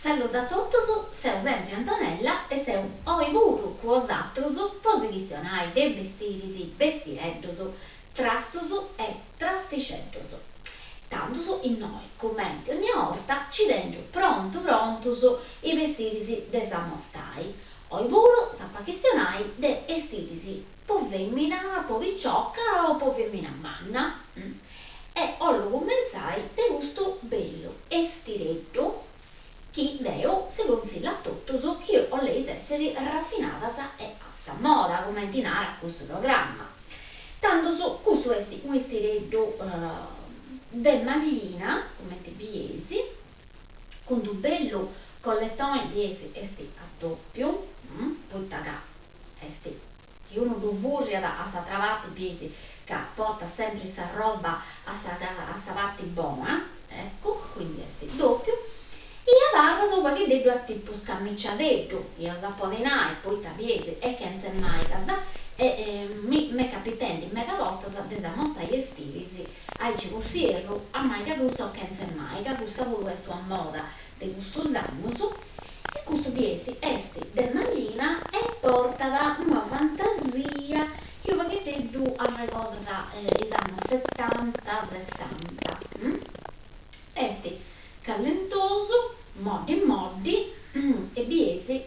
Saludi a totus, seu sempri Antonella e seu oi puru cun bosatrus po si chistionai de bestiris, bestireddus, trastus e trastixeddus. Tandus innoi, cumenti ogna 'orta, ci tengiu prontu prontus is bestiris de s'amostai. Oi puru s'apu a chistionai de 'estiris po femina, po picioca o po femina manna. E 'ollu cumentzai de custu bellu 'estireddu chi deu si consillu a totus chi 'olleis essiri rafinadas e a sa moda, cumenti narat custu programma. Tandus custu est unu 'estireddu de mallina, cumenti bieis, cun d'u bellu colletoni, bieis, est a doppiu, poita ca est Chi unu ddu furriat a s'atra parti bieis ca portat sempri sa roba a sa a sa parti bona, eccu, quindi est doppiu, i abarrat unu pagheddeddu a tipu scamiciadeddu, eus a podi nai, poita bieis est chentze maigas e mi m'est capitendi meda bortas de s'amostai 'estiris aici po s'ierru a maiga curtza o chentze maiga, cussa puru est una moda de custus annus, e custu bieis est de mallina e portat una fantasia chi unu pagheddeddu arregodat is annus setanta sessanta. Est callentosu, moddi moddi e bieis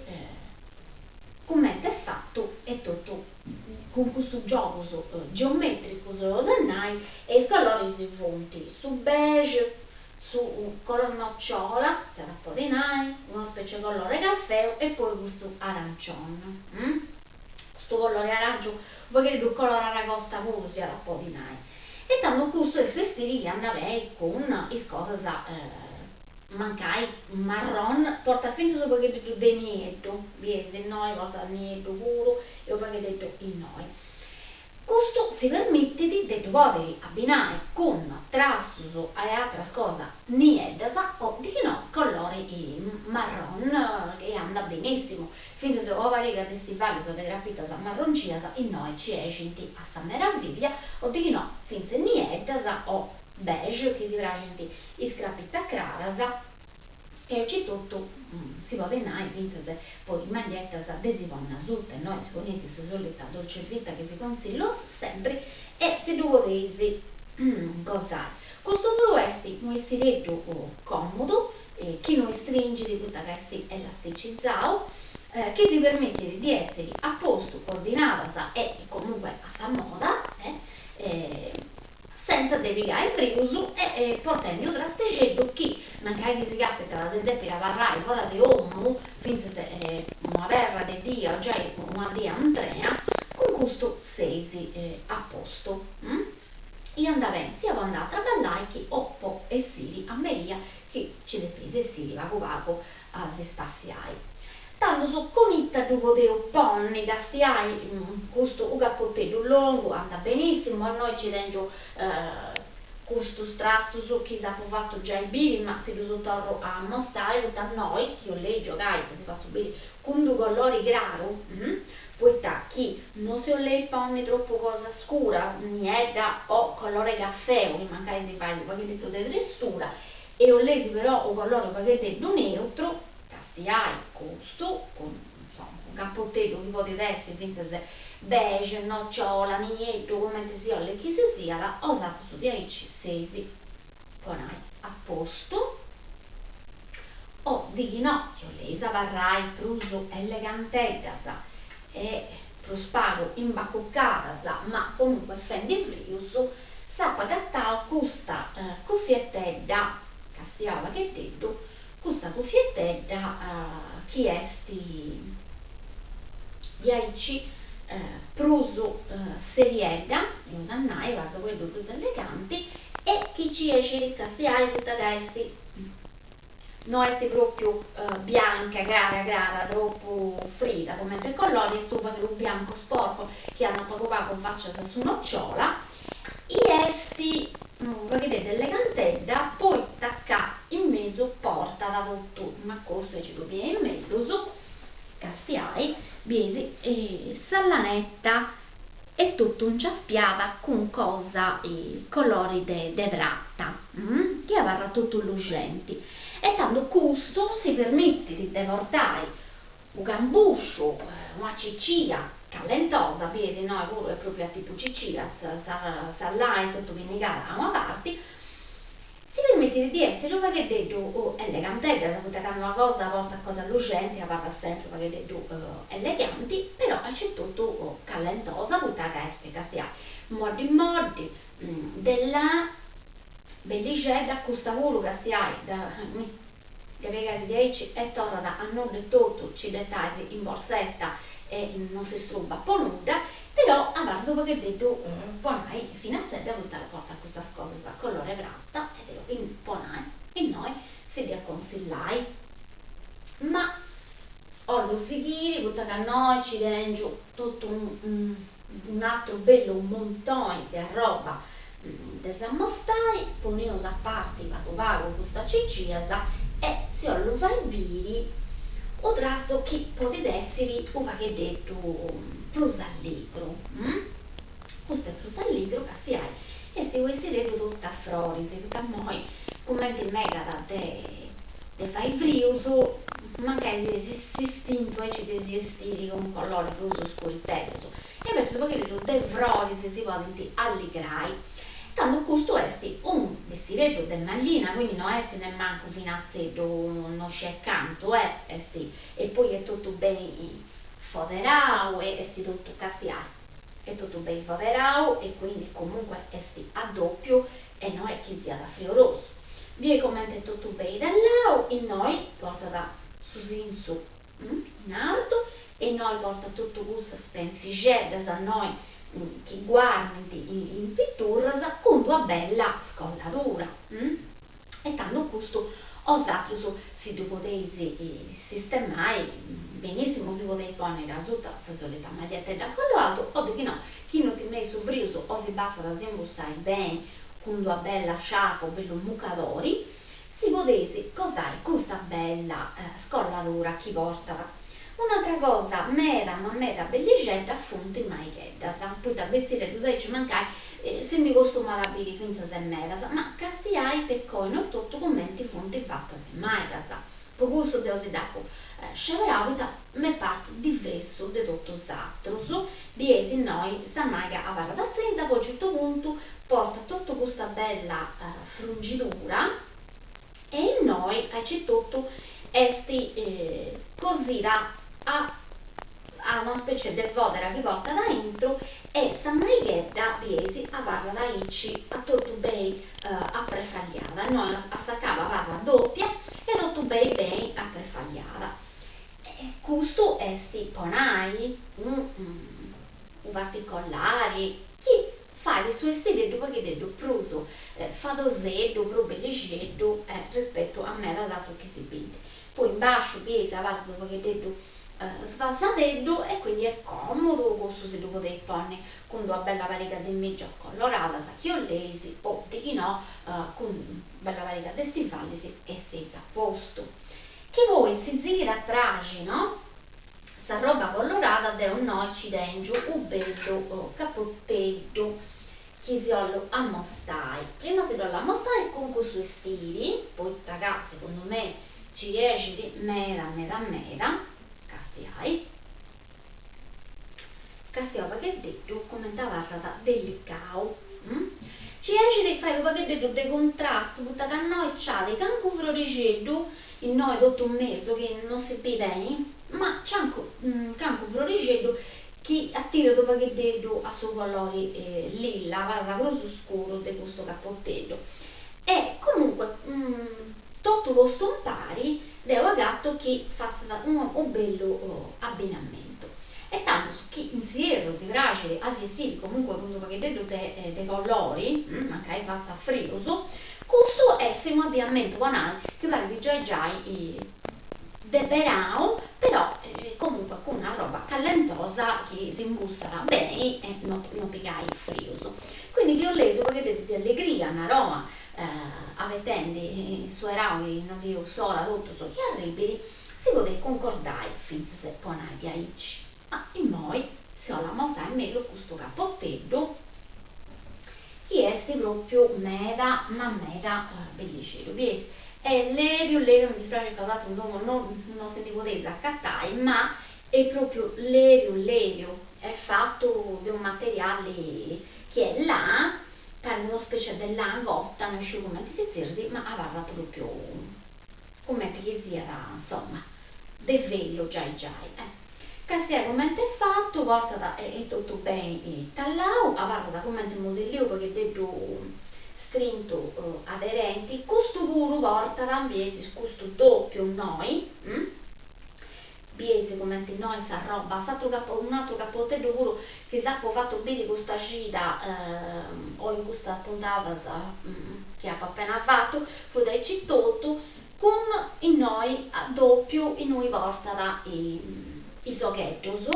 cumenti est fatu e totu cun custus giogus geometricus eus a nai e is coloris funt su beige, su color nocciola, s'iat a podi nai, una specie 'e colore caffeu e poi custu arancion, custu colore aranciu unu pagheddu color aragosta puru s'iat a podi nai. E tando custu est s'estiri chi andat beni cun is cosas mancai marron, portat finzas unu pagheddu de nieddu, bieis innoi portat nieddu puru e unu paghededdu innoi. Custu si permitit de ddu pòdiri abbinai cun trastus e atras cosas nieddas o dichinò colori marron chi andat benissimu, fintzas una pariga de stivalis o de crapitas marroncias innoi ci 'exint a sa meraviglia o dichinò fintzas nieddas o beige chi si praxint is crapitas craras. E aici totu si podit nai fintzas po is maglietas de si ponni asuta, innoi si poneis sa solita dolce vita chi si consillu sempri e si ddu podeis gosai. Custu puru est unu 'estireddu còmodu, chi no istringit poita ca est elasticizau, chi si permitit di essiri a postu, ordinadas e comunque a sa moda sentza de pigai frius e portendi unu trastixeddu chi, mancai chi si capitat de depiri abarrai fora de 'omu fintzas una perra de dia o giai una dia intrea, cun custu seis a postu. I andat beni sia po andai a traballai chi o po essiri a meria chi ci depeis essiri pagu pagu a si spassiai. Tandus cun ita ddu podeus ponni, castiai, custu u capoteddu longu andat benissimu, innoi ci tengiu custus trastus chi s'apu fatu giai biri ma si ddus torru a ammostai poita innoi chi 'olleis giogai si fatzu biri cun d'u colori craru, poita chi no si 'olleis ponni tropu cosa scura, niedda o color'e caffeu chi mancai si fait u' paghededdu de tristura e 'olleis però u' colori u' paghededdu neutru, Castiai custu, cun insoma, unu capoteddu chi podit essi fintzas beige, nocciola, nieddu, cumenti si 'ollit chi si siat, 'osatrus diaici seis po nai a postu, o dichinò, chi 'olleis abarrai prus eleganteddas e prus pagu imbacucadas, ma comunque fendi frius, s'apu agatau custa cuffietedda, castiau u' paghededdu, Custa cuffietedda chi est diaici prus seriedda, eus a nai, u' arrogheddu prus eleganti e chi ci 'exit castiai poita ca est no est propriu bianca crara crara tropu frida comente colori, est unu pagheddu bianco sporco chi andat pagu pagu facias a su nocciola i est unu paghededdu elegantedda poita ca in mesu portat totu m'acostu aici ddu bieis mellus, castiai, bieis sa lanetta est totu inciaspiada cun cosa colori de de prata, chi abarrat totu luxenti. E tando custu si permitit de portai u cambusciu, una cicia callentosa, bieis innoi puru est propriu a tipu cicia, sa lai totu pinnigada a una parti, si permitit di essiri u pagheddeddu eleganteddas, poita candu una cosa portat cosa luxenti abarrat sempri u pagheddeddu eleganti, però aicetotu callentosa poita ca est castiai moddi moddi, de là, bellixedda, custa puru castiai dda dda piegais diaici e torrat a nudda e totu, ci dd'etais in borsetta e non si strubat po nudda, però abarrat u pagheddeddu po nai finatzedda poita portat custas cosas a color'e prata e deu in po nai innoi si dd'ia consillai. Ma 'ollu sighiri poita ca innoi ci tengiu totu un'atru bellu muntoni de arroba de s'ammostai, poneus a parti pagu pagu custas cicias e si 'ollu fai biri u trastu chi podit essiri u pagheddeddu prus alligru, custu est prus alligru castiai, est u 'estireddu totu a froris, poita immoi cumenti megat de de fai frius, mancai s'istintu aici de si 'estiri cun colori prus scuriteddus, e invecias u pagheddeddu de froris si podint alligrai. Tandu custu est unu bestireddu de maglina, quindi no est nemmancu finatzeddu no sciu cantu est, e poi est totu beni foderau e est totu castiai, est totu beni foderau e quindi comunque est a doppiu e no est chi siat friorosu. Biei comente est totu beni tallau, innoi portat su sintzu in artu e innoi portat totu cussas pentzixeddas innoi chi guarnint in piturras cun d'una bella scolladura. E tandu custu 'osatrus si ddu podeis sistemai benissimu, si podeis ponniri asuta sa solita magliettedda a collu altu o de chi no, chi no timeis su frius o si bastat a si imbussai beni cun d'una bella sciarpa o bellu mucadori, si podeis gosai custa bella scolladura chi portat. Un'atra cosa meda ma meda bellixedda funt is maigheddas, poita bestireddus aici mancai si ndi costumat a biri fintzas e medas, ma castiai tecoino totu cumenti funt fatas is maigas. Po cussu deu si dd'apu sceberau poita m'est partu divressu de totus is atrus. Bieis innoi sa maiga abarrat strinta, poi a certu puntu portat totu custa bella frungidura e innoi aici totu est cosida a a una specie de fodera chi portat aintru e sa maighedda bieis abarrat aici a totu beni aprefalliada, innoi a s'acabu abarrat doppia e totu beni beni aprefalliada. E custu est po nai unu particolari chi fait su 'estireddu u pagheddeddu prus fadoseddu, prus bellixeddu rispetu a medas atrus chi si bint. Poi in basciu bieis abarrat u pagheddeddu svasadeddu e quindi est comodu, custu si ddu podeis ponni cun d'una bella pariga de mìgias coloradas chi 'olleis o dichinò cun bella pariga de stivalis e seis a postu. Chi poi si sighit a praxi no sa roba colorada deu innoi ci tengiu u bellu capoteddu chi si 'ollu ammostai. Prima si dd'ollu ammostai cun custu 'estiri, poita ca segundu mei ci 'exit meda meda meda, castiai, castiai u pagheddeddu cumenti abarrat delicau, ci 'exit fait u pagheddeddu de cuntrastu poita ca innoi nc'at cancu frorixeddu, innoi totu in mesu chi non si bit beni, ma nc'at cancu frorixeddu chi atirat u pagheddeddu a su colori lilla, abarrat prus scuru de custu capoteddu. E comunque totu postu impari deu agatu chi fatzat unu bellu abbinamentu. E tandus chi in s'ierru si praxit a si 'estiri comunque cun d'u pagheddeddu de colori, mancai fatzat frius, custu est unu abbinamentu po nai chi parit giai giai de beranu, però comunque cun una roba callentosa chi s'imbussat beni e no no pigai frius. Quindi chi 'olleis u pagheddeddu de allegria, naroa, abetendi su 'eranu chi no bieus s'ora totus chi arribit, si podit cuncordai fintzas po nai diaici. Ma immoi si 'ollu ammostai mellus custu capoteddu chi est propriu meda ma meda bellixeddu, bieis? Est lèbiu lèbiu, mi dispraxit ca bosatrus in domu no no si ndi podeis acatai, ma est propriu lèbiu lèbiu, est fatu de unu materiali chi est lana, parit una specie de lana cotta, no isciu cumenti si zerrit, ma abarrat propriu cumenti chi siat, insoma, de vellu giai giai. Castiai cumenti est fatu, portat est totu beni tallau, abarrat cumenti modelliu pagheddeddu strintu aderenti, custu puru portat bieis custu doppiu innoi, bieis cumenti innoi s'arroba, s'atru un'atru capoteddu puru chi s'apu fatu biri custa cida o in custas puntadas chi apu apena fatu, fut aici totu Cun innoi a doppiu innui portat is ogheddus,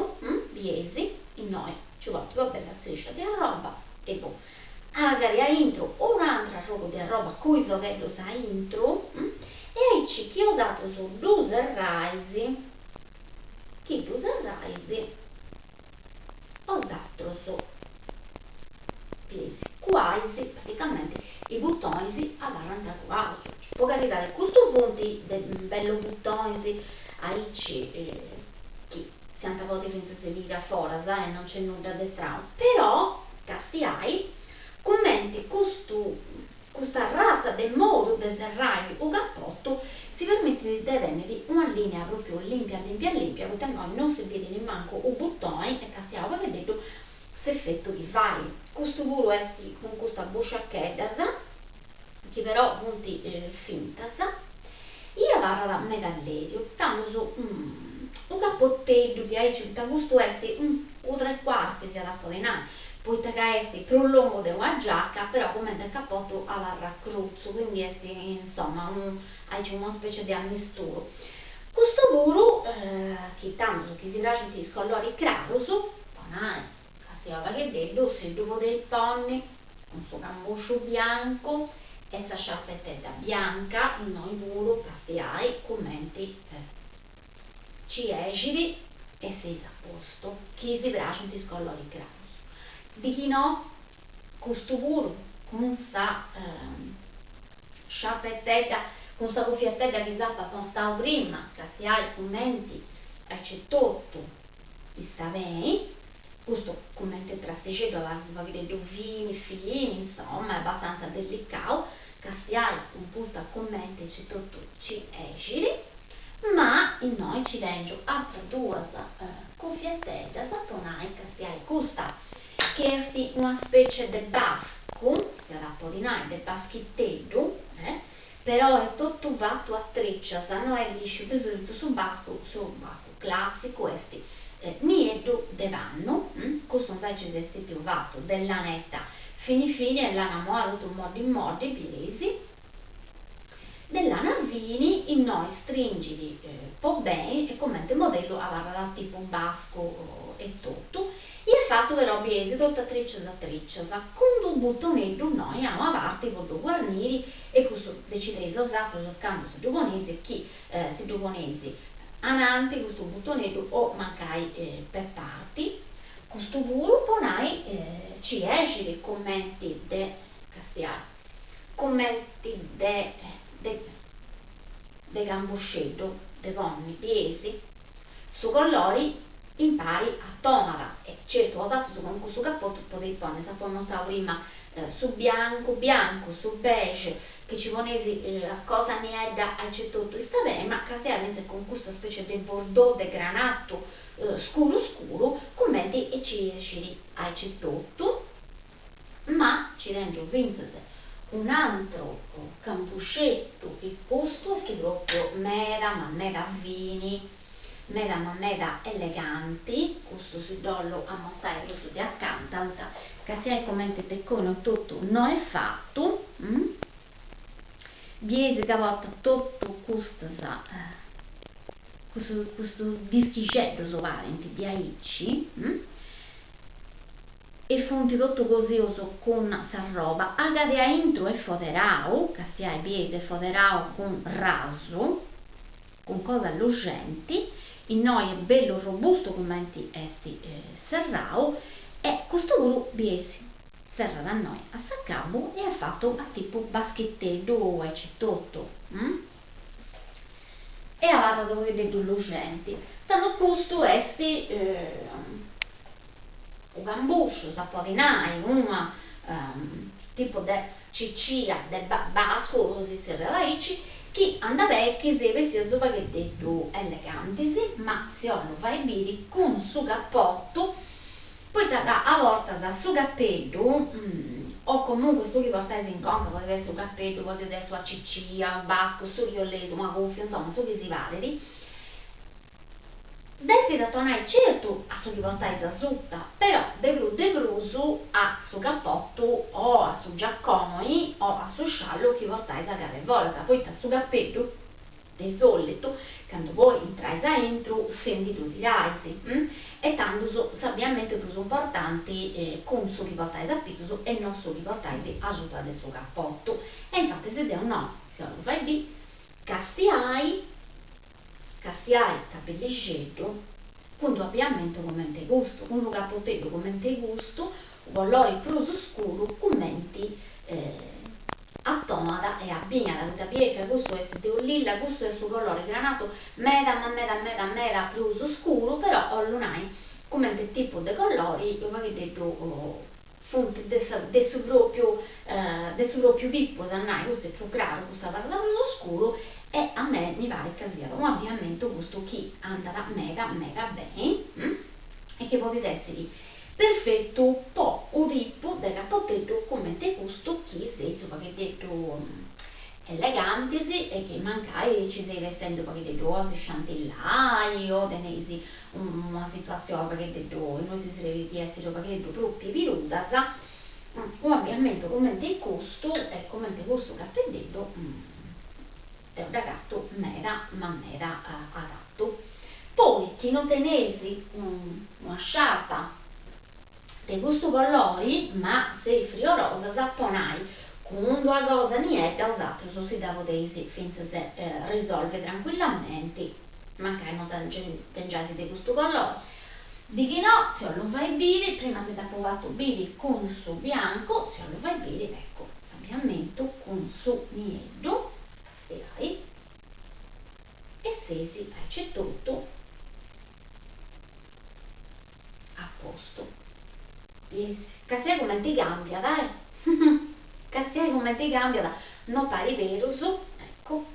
bieis, innoi nci portat una bella striscia de arroba e boh. Agari aintru un'atru arrogu de arroba cun is ogheddus aintru e aici chi 'osatrus ddu serrais, chi ddu serrais 'osatrus bieis cuais praticamenti is butonis abarrant cuaus, po caridadi custu funt de bellus butonis aici chi s'iant podi fintzas biri a foras e non nc'est nudda de stranu, però castiai cumenti custu Custa arratza de modu de serrai u capotu si permitit de tenniri una linea propriu limpia limpia limpia poita innoi non si biri nimancu u butoni e castiau pagheddeddu s'efetu chi fait. Custu puru est cun custas busciacheddas chi però funt fintas i abarrat meda lebiu. Tandus u capoteddu diaici poita custu est u tre quarti s'iat a podi nai poita ca est prus longu de una giaca, però cumenti a capotu abarrat crutzu, quindi est insoma unu aici una specie de ammisturu. Custu puru, chi tandus chi si praxint is colloris crarus, po nai, castiau pagheddeddu, si ddu podeis ponni cun su cambusciu biancu e sa sciarpetedda bianca, innoi puru castiai cumenti Ci 'exit e seis a postu, chi si praxint is colloris crarus. Dichinò custu puru cun sa sciarpetedda, cun sa cuffietedda chi s'apu apostau prima, castiai cumenti aici totu istat beni, custu cumenti trastixeddu abarrat unu paghededdu fini fini, insoma, est abastanza delicau, castiai cun custa cumenti aici totu ci 'exit. Ma innoi nci tèngiu atras duas cufieteddas po nai castiai custa chi est una specie de bascu, s'iat a podi nai, de baschiteddu, però est totu fatu a tricias, no est lisciu, de solitu su bascu, su bascu classicu est nieddu de pannu, custu invecis est stetiu fatu de laneta fini fini e lana moa totu moddi moddi, bieis De lana fini innoi stringit po beni e cumenti modellu abarrat a tipu bascu etotu i est fatu però bieis totu a tricias a tricias cun d'u butoneddu innoi a una parti po ddu guarniri e cussu decideis 'osatrus candu si ddu poneis e chi si ddu poneis ananti custu butoneddu o mancai per parti custu puru po nai ci 'exit cumenti de castiai Cumenti de de de cambusceddu de ponni, bieis? Su collori impari atonat e certu 'osatrus cun custu capotu podeis ponni, s'apu ammostau prima, su biancu biancu, su beige, chi ci poneis cosa niedda aici etotu istat beni, ma castiai fintzas cun custa specie de bordeaux de granatu scuru scuru, cumenti ci 'exit aici etotu. Ma ci tèngiu fintzas un'antru cambusceddu chi custu est pròpriu meda ma meda fini, meda ma meda eleganti, custu si dd'ollu ammostai prus de acanta, poita castiai cumenti de conu totu no est fatu, bieis ca portat totu custas custus custus dischixeddus parint diaici E funt totu cosius cun s'arroba, agadi aintru est foderau, castiai bieis est foderau cun rasu, cun cosa luxenti, innoi est bellu robustu cumenti est serrau e custu puru bieis. Serrat innoi a s'acabu e est fatu a tipu baschiteddu aici totu. E abarrat u' pagheddeddu luxenti. Tando custu est u' cambusciu, si podit nai, una tipu de cicia de bascu, si zerriat aici, chi andat beni chi seis bestias u' pagheddeddu elegantis, ma si 'ollu fai biri cun su capotu Poita ca a bortas su capeddu, o comunque su chi portais in conca, podit essi u' capeddu, podit essi una cicia, u' bascu, su chi 'olleis, una cuffia, insoma, su chi si parit, depit atonai certu a su chi portais asuta, però de prus de prus a su capotu o a su giaconi o a su sciallu chi portais a cada borta, poita su capeddu De solitu, candu poi intrais aintru si ndi ddu tirais, e tandus s'abiamentu est prus importanti cun su chi portais apitzus e no su chi portais asuta de su capotu. E infatis deu innoi si 'ollu fai biri, castiai, castiai ita bellixeddu, cun d'u abiamentu cumenti custu, cun d'u capoteddu cumenti custu, u colori prus scuru cumenti atonat e abbinat, poita bieis ca custu est de u lilla, custu est u colori granatu meda ma meda meda meda prus scuru, però 'ollu nai cumenti tipu de colori u pagheddeddu funt de sa de su propriu de su propriu tipu, est a nai custu est prus craru, custu abarrat prus scuru e a mei mi parit ca siat u abbiamentu custu chi andat meda meda beni e chi podit essiri Perfetu po u tipu de capoteddu cumenti custu chi seis u pagheddeddu elegantis e chi mancai ci seis bestendi u pagheddeddu o a si sciantillai o teneis una situatzioni u pagheddeddu innui si srebit di essiri u pagheddeddu prus pibirudas, u abbiamentu cumenti custu e cumenti custu capeddeddu deu dd'agatu meda ma meda adattu. Poi chi no teneis una sciarpa de custu colori ma seis friorosas po nai cun d'una cosa niedda 'osatrus si dda podeis fintzas risolvi tranquillamenti mancai no dda tengiais de custu colori. Dighinò si 'ollu fai biri, prima si dd'apu fatu biri cun su biancu, si 'ollu fai biri eccu s'abbiamentu cun su nieddu, castiai. E seis aici etotu a postu. Castiai cumenti cambiat, eh! Castiai cumenti cambiat, no parit berus, eccu.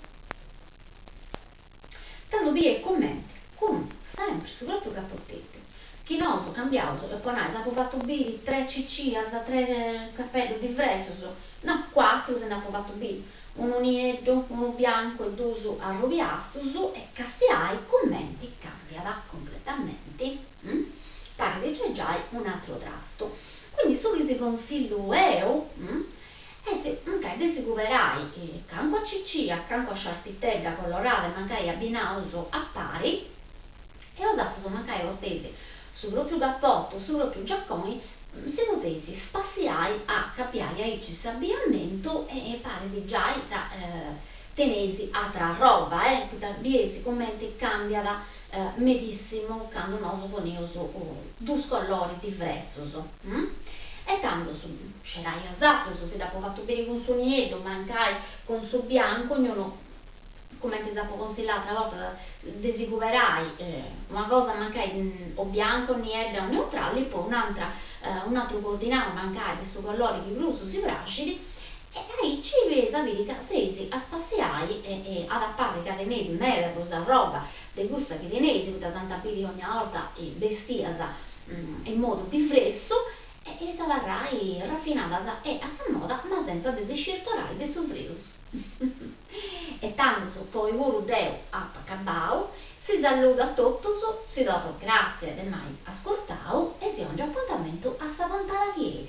Tando bieis cumenti cun sempri su propriu capoteddu chi nosu cambiaus e po nai s'apu fatu biri tres cicias, tres capeddus diversus, no, cuatru si nd'apu fatu biri, unu nieddu, unu biancu e dus arrubiastus e castiai cumenti cambiat cumpletamenti, parit giai giai un'atru trastu. Quindi su chi si consillu 'eu est mancai de si cuberai calincuna cicia, calincuna sciarpitedda colorada e mancai abbinaus a pari e 'osatrus mancai porteis su propriu capotu o su propriu giaconi si podeis spassiai a cambiai aici s'abbiamentu e parit giai ca teneis atra arroba eh, poita bieis cumenti cambiat medissimu candu nosu poneus dus coloris diversus. E tandus scerai 'osatrus, si dd'apu fatu biri cun su nieddu, mancai cun su biancu, ognunu cumenti s'apu consillau atra borta de si cuberai una cosa mancai o bianca o niedda o neutrali, poi un'antra un'atru coordinau mancai de su colori chi prus si praxit e aici eis a biri ca seis a spassiai e at a parri ca teneis meda prus arroba de cussa chi teneis, poita s'ant a biri ogna 'orta bestias in modu divressu e eis a abarrai rafinadas e a sa moda ma sentza de si scirtorai de su frius. E tandus po oi puru deu apu acabau, si saludu a totus, si torru gratzias de m'ai ascurtau e si 'ongiu apuntamentu a sa puntada chi 'enit.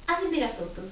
A si biri a totus!